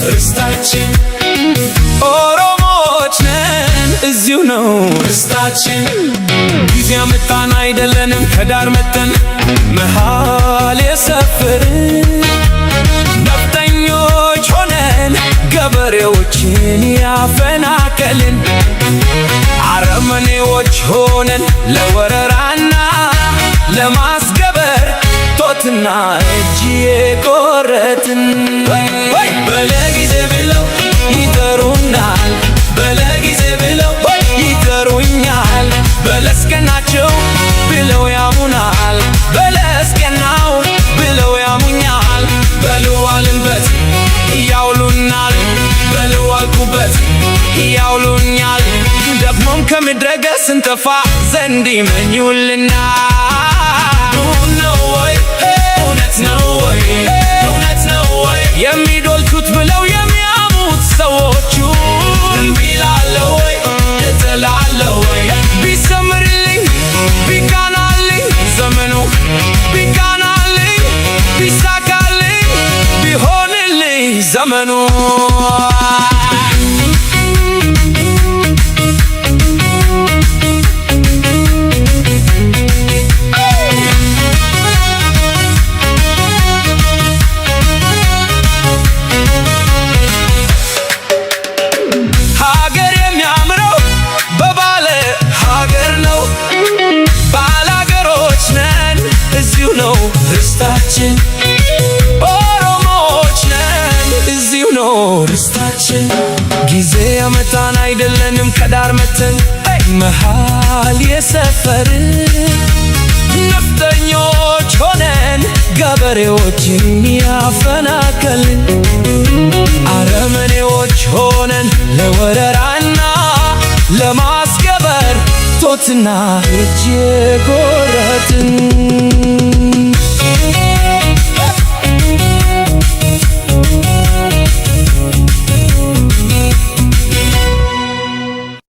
ርስታችን። ኦሮሞዎች ነን፣ እዚሁ ነው ርስታችን። ጊዜ ያመጣን አይደለንም ከዳር መተን መሃል የሰፈርን። ነፍጠኞች ሆነን ገበሬዎችን ያፈናቀልን፣ አረመኔዎች ሆነን ለወረራና ለማስገበር ጦትና እጅ የቆረጥን። በለጊዜ ብለው ይጠሩናል፣ በለጊዜ ብለው ይጠሩኛል። በለስቀናቸው ብለው ያሙናል፣ በለስቀናው ብለው ያሙኛል። በልዋልንበት ያውሉናል፣ በልዋልኩበት ያውሉኛል። ደግሞም ከምድረ ገጽ ስንጠፋ ዘንድ ይመኙልናል። ነው ወይ? እውነት ነው ወይ? እውነት ነው ወይ? የሚዶልቱት ብለው የሚያሙት ሰዎቹ እምቢ እላለሁ ወይ? እጥላለሁ ወይ? ቢሰምርልኝ ቢቃናልኝ ዘመኑ፣ ቢቃናልኝ ቢሳካልኝ ቢሆንልኝ ዘመኑ። ሀገር የሚያምረው በባለ ሀገር ነው። ባላገሮች ነን፣ እዚሁ ነው ርስታችን። ኦሮሞዎች ነን፣ እዚሁ ነው ርስታችን። ጊዜ ያመጣን አይደለንም ከዳር መተን መሃል የሰፈርን። ነፍጠኞች ሆነን ገበሬዎችን ያፈናቀልን፣ አረመኔዎች ሆነን ለወረራና ለማስገበር ጦትና እጅ የቆረጥን።